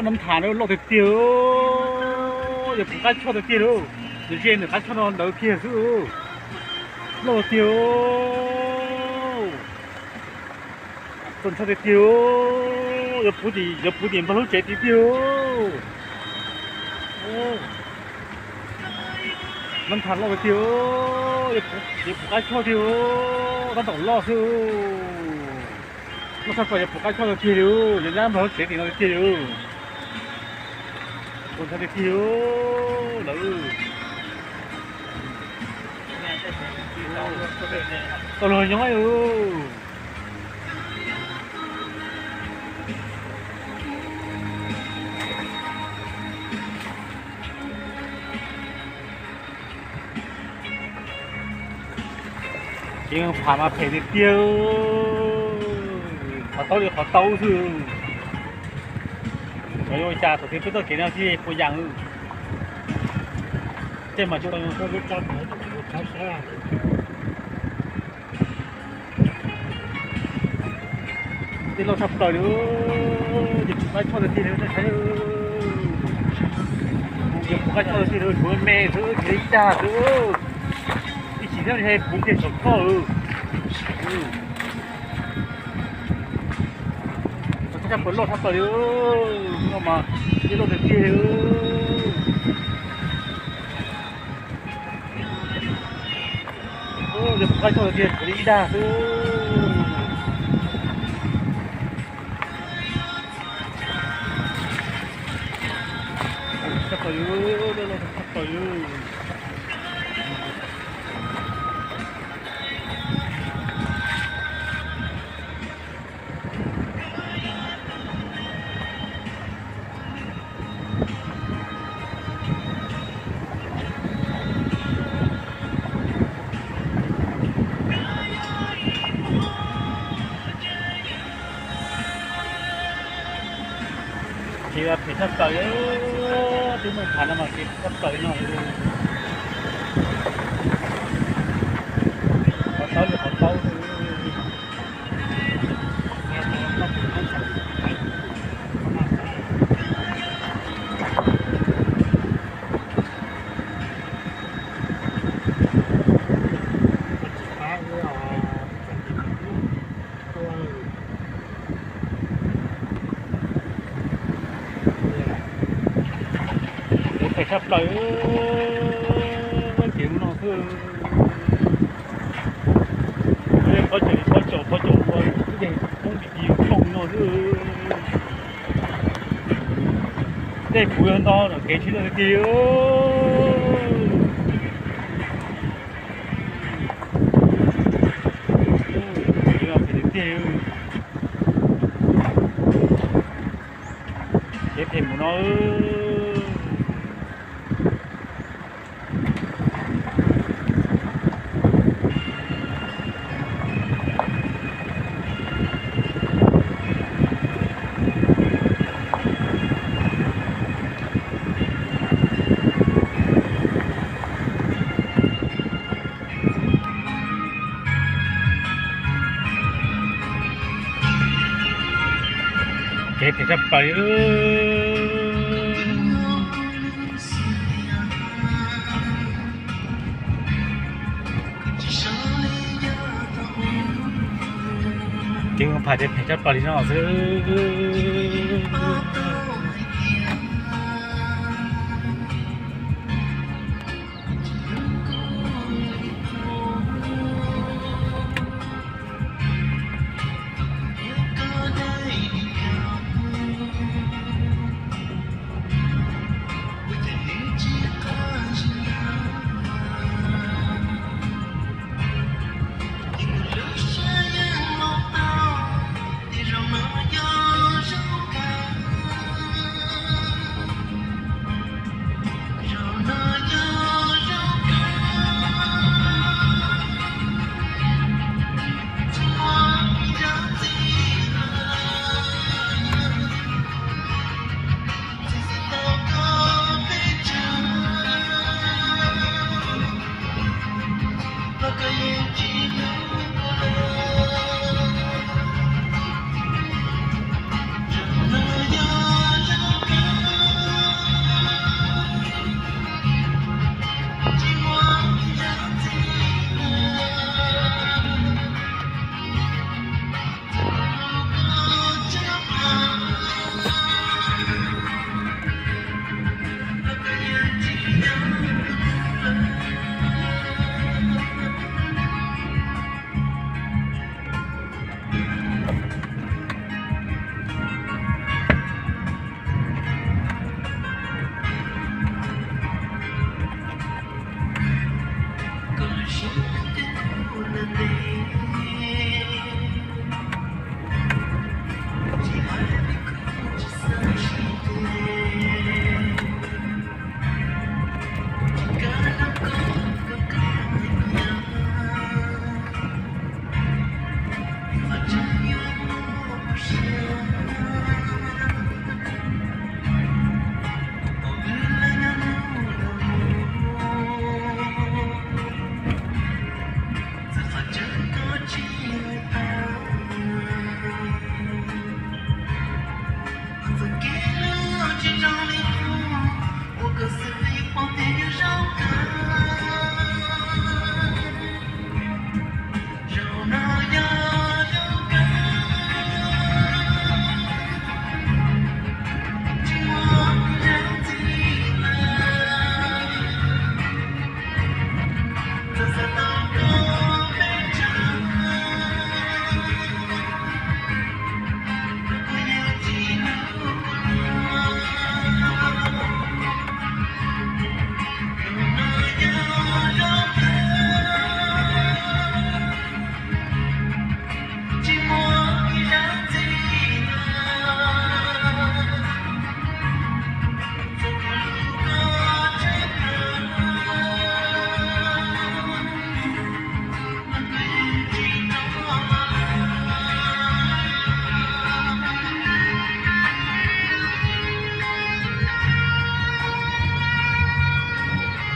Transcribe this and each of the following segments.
Nab Thas loj tiag tiag, yuav puv qab choj tiag tiag lauj. Nws ze nws qab choj no ntawd kiag xwb. Loj tiag, txaus ntshai tiag tiag, yuav puv tim, yuav puv tim Nplog lub tsev tiag tiag. Nab Thas loj tiag tiag, yuav puv qab choj tiag, tab tom loj xwb. Loj tshaj plaws, yuav puv qab choj tiag tiag li, yuav nyab Nplog lub tsev tim no tiag tiag li. Txaus ntshai tiag tiag lawm. Tau luag nyob. Kev pham mas phem tiag tiag, qhov taub li qhov taub xwb. Xyov yuav ua cas thaum twg peb txoj kev no thiaj puas yam. Tej mas tsis tau. Tej loj tshaj plaws li, ces puv qab choj tiag tiag li, nej saib. Ces puv qab choj tiag tiag li, puv me xwb, kev li cas xwb. Ib chim thiab puv kiag saum toj. Tshaj plaws, loj tshaj plaws li, no mas tej loj tiag tiag li. Ces puv qab choj tiag tiag, puv li ib dag xwb. Tshaj plaws li, loj tshaj plaws li. Kev phem tshaj plaws, twb mus tham no mas kev phem tshaj plaws no. Qhov taub li qhov taub. Kev phem tshaj plaws, kev no xwb. Pob caus, pob caus, pob caus ua dej poob ti ti ploog no xwb. Tej puv yog nto no kev tsis tau tiag tiag. Kev phem tiag tiag. Kev phem mus no. Kev phem tshaj plaws li. Kev mus phais ces phem tshaj plaws li no xwb.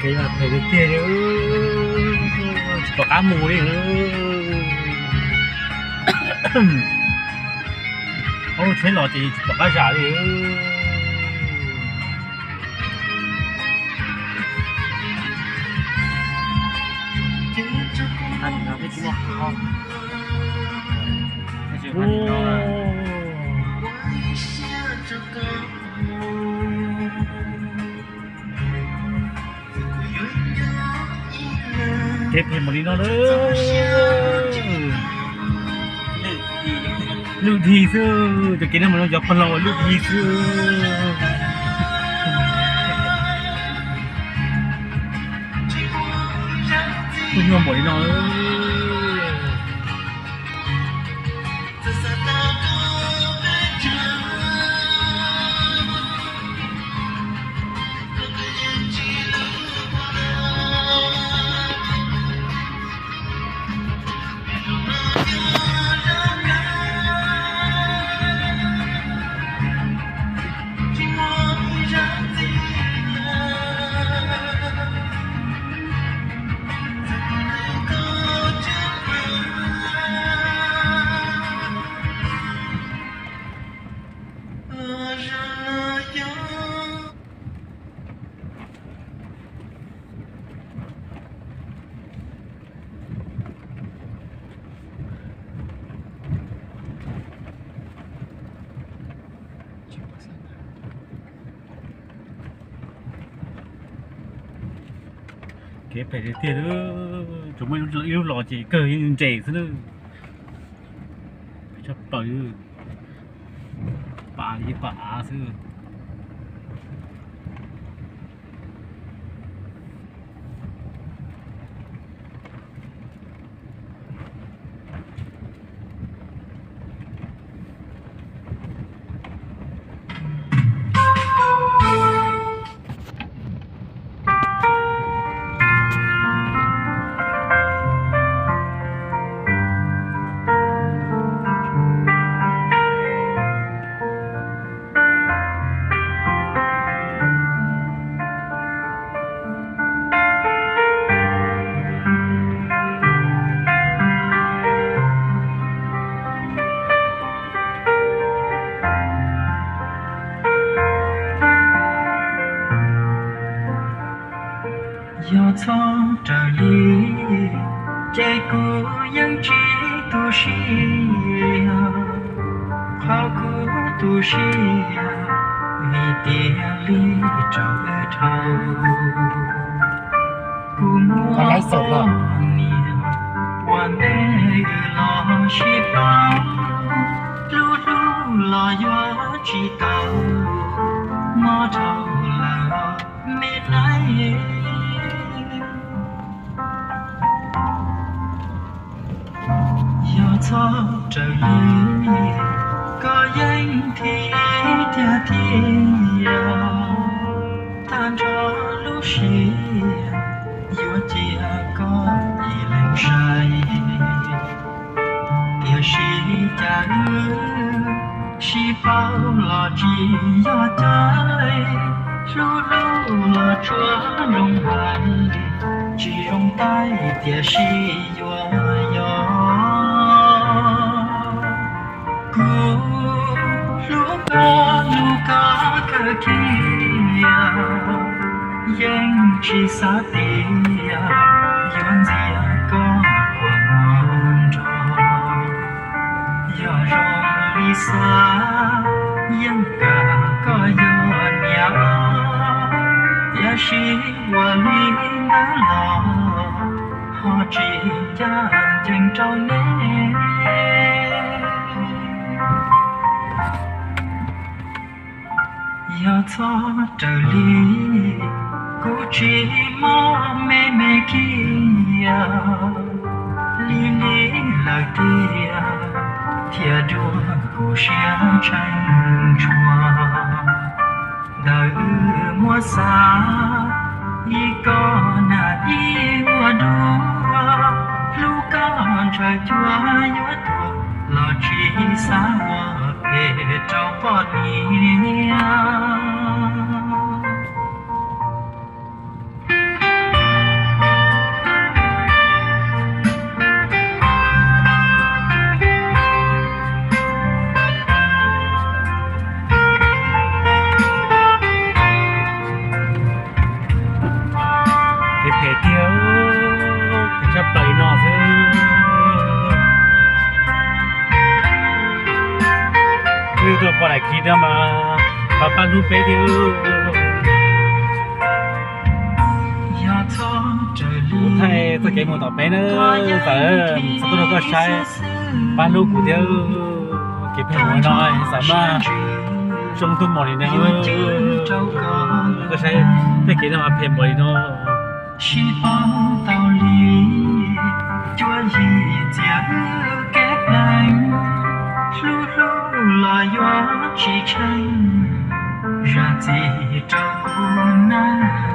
Kev mas phem tiag tiag li, tsis pom qab mus li. Ob lub tsheb los ces tsis pom qab zam li. Kev phem npaum li no lawm. Lwj dhi xwb, cov kev no mas no cov pog laus lwj dhi xwb. Kuj nyuaj npaum li no. Kev phem tiag tiag, tsuas muaj ib lub los ces kawg yeej ntses xwb na. Tshaj plaws, pas li pas av xwb. Yog txhob raws li, ces kuv yeej tsis tu siab. Qhov kuv tu siab, vim tiag li rau wb dhau. Kuv muab poj niam ua ntej wb los sib paub, hlub hlub los yuav tsis tau, mob dhau lawm me neej. Yog txhob raws li, koj yeej thim tiag tiag, tag nrho lub siab yuav cia koj ib leeg saib. Tiam sis cas wb sib paub los tsis yog caij, hlub hlub los tsuas zoo hais, tsis zoo taij tiam sis yuav yog. Kuv hlub Koj lub koj kawg kiag, yeej tsis xav tias yuav ntxias koj ua muag nrog. Yog zoo li xav, yeej kam koj yog niam os, tiam sis ua li ntawd los ho tsis ncaj ncees rau neb. Yog txhob raws li, kuv tsis mob me me kiag, lig lig lawm tiag, thiaj dua kuv siab tshee tshua. Ntawm wb muab xav, ib koj nag ib ua dua, hlub koj ntshaw cuag yuav tuag, los tsis xav ua phem rau poj niam. Kev phem tiag, phem tshaj plaws li no xwb. Wb tuaj pom daim khiv no mas pab pab hlub peb thiab. Kuv thaij txoj kev mus tom peb na, txawm txhob tuaj rau koj saib, pab hlub kuv thiab. Kev phem mus no xav mas zoo ntuj mos li no, koj saib tej kev no mas phem npaum li no. Sib paub tau li, cuab yim txiav wb kev pleev, hlub hlub los yuav tsis tsheej, zam txim rau kuv nawb.